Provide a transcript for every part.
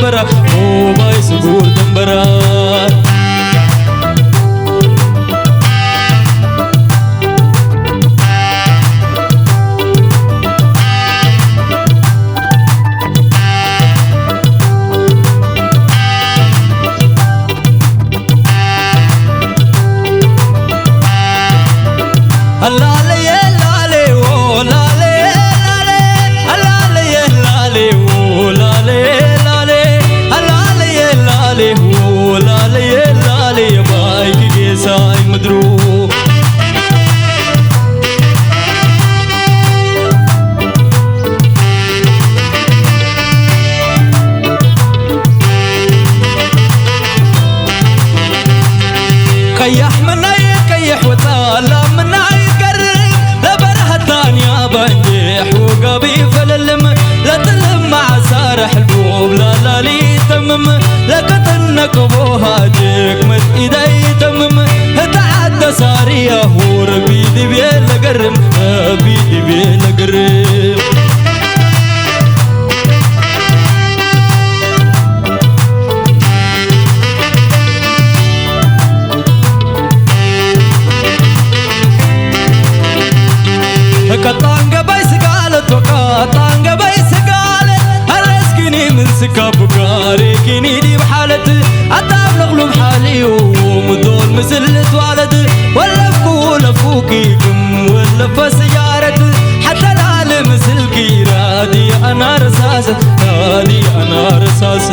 ሞባይ ስጉር ደንበራ። ኣላለየ ላሌ ዎ ላሌ ላሌ፣ ኣላለየ ላሌ ዎ ላሌ ላሌ፣ ኣላለየ ላሌ ዎ ላሌ ላሌ፣ የማይክ ጌሳይ ምድሩ። ቀያሕ ምናይ ቀይሕ ወጣላ ምናይ ገርም ለበረሃታንያ ባንዴሕ ወጋቢ ፈለልም ለጥልም ማዕሳር ሕልቦብ ላላሊ ተምም ለቀጥነቅቦ ሃጅክ መት ኢዳይ ተምም ህታ ዓደ ሳርያ ሆ ረቢ ድቤ ለገርም ረቢ ድቤ ለገርም። ቀጣን ገባይ ስጋለት ወቀጣን ገባይ ስጋለት ኣረስኪኒ ምን ስካቡ ጋሬኪኒ ዲብ ሓለት ኣጣም ነቕሉም ሓልዩ ምዶል ምስል ትዋለት ወለፍኩ ለፉኪ ክም ወለፈ ስያረት ሓተላል ምስልኪ ራዲ ኣናረሳሰ ራዲ ኣናረሳሰ።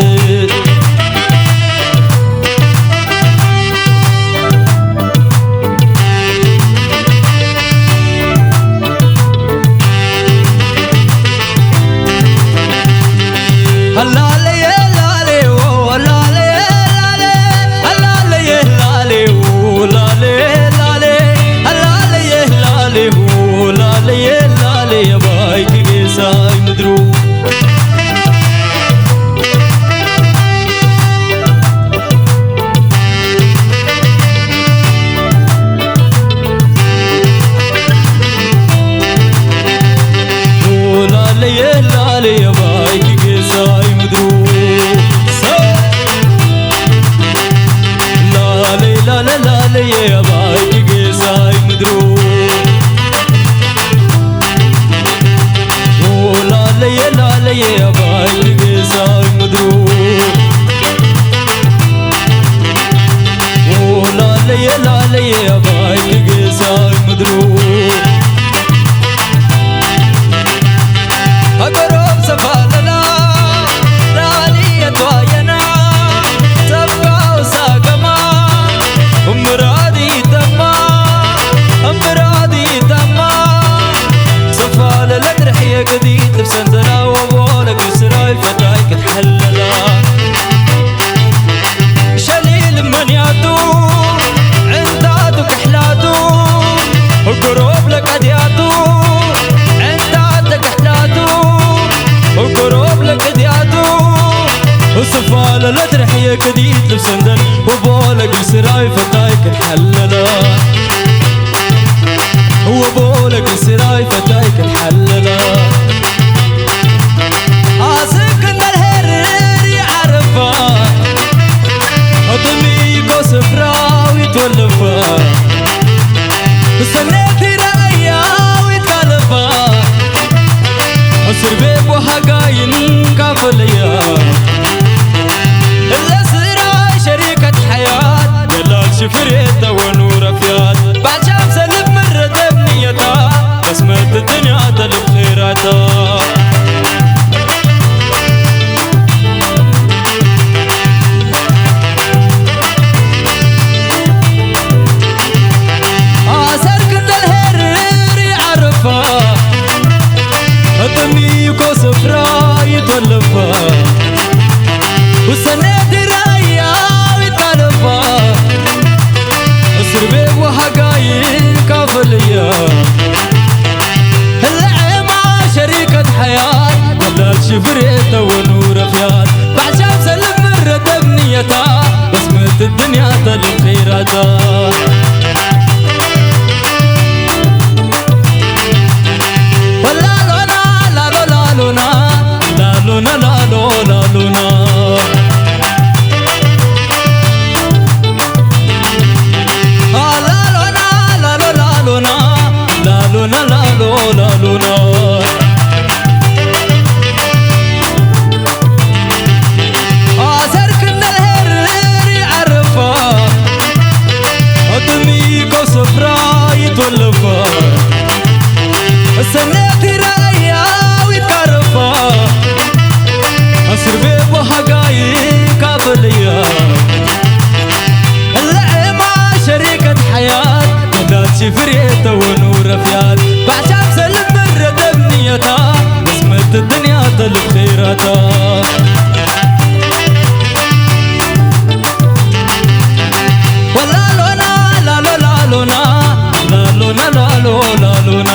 ላለየ ላሌ ዎ ላለየ ላሌ፣ ላለየ ላሌ ዎ ላሌ ላሌ፣ ላለየ ላሌ ዎ ላለየ ላሌ፣ የባይክ ጌሳይ ምድሩ። ላለየ ላለየ ባይኪ ጌሳይ ምድሩ ሰ ላለይ ላለ ላለየ ባይኪ ጌሳይ ምድሩ ላለየ ላለየ ባይኪ ጌሳይ ምድሩ ላለየ ላለየ ኣባይ ክገዛይ ምድሩ ሃገሮም ሰፋለላ ራሊ የቷየና ሰብካው ሳገማ እምራዲ ተማ እምራዲ ተማ ሰፋለለ ድርሕየ ቅዲ ጥብሰን ዘላ ወቦ ለግስራይ ፈታይ ክትሐለላ ሸሊል መንያቱ ዕንታቱ ክሕላቱ እግሮብ ለቀድያቱ ዕንታተ ክሕላቱ እግሮብ ለቀድያቱ እስፋለለ ትርሕየ ቅዲት ልብሰንደል ወቦ ለግስራይ ፈታይ ክንሐለለ ወቦ ለግስራይ ፈታይ ክንሐለለ ኣስክ እንደልሄርር ይዓረፋ እጥሚኮ ስፍራው ይትወለፋ ሰኔት ራእያው ይትካለፋ እስር ቤት ወሃጋይን ካፈለያ እለ ስራይ ሸሪከት ሓያት ደላል ሽፍሬት ተወኑ ረፍያት ባቻም ሰልብ ምረደብ ንየታ በስመት ድንያ ተልብ ኼራታ ኣሰር ክንደል ሄርር ይዓረፋ እጥሚኮ ስፍራ ይተለፋ ውሰኔ ድራያ ይጣለፋ እስር ቤት ወሃጋይን ካፈልያ العما شريكة حياة ولات شفريت ونور فيات بعشان سلم الردم نيتا بسمة الدنيا تلم خيراتا ولا لونا لا لو لا لونا لا لونا لا لو لا لونا ልብኺ ራታ ወላሎና ላሎ ላሎና ላሎና ላሎ ላሎና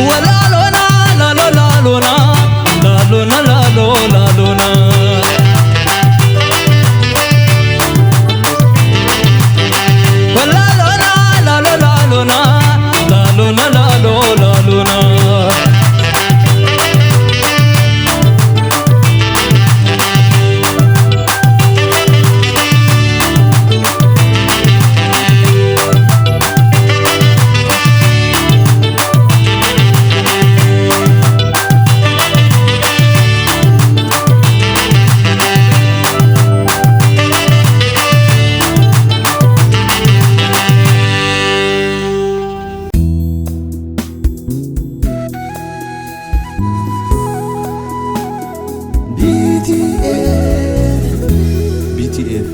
ወላሎና ላሎ ላሎና ላሎና ላሎ ላሎና ወላሎና ላሎ ላሎና ላሎና ላሎ ላሎና ቢቲኤፍ ቢቲኤፍ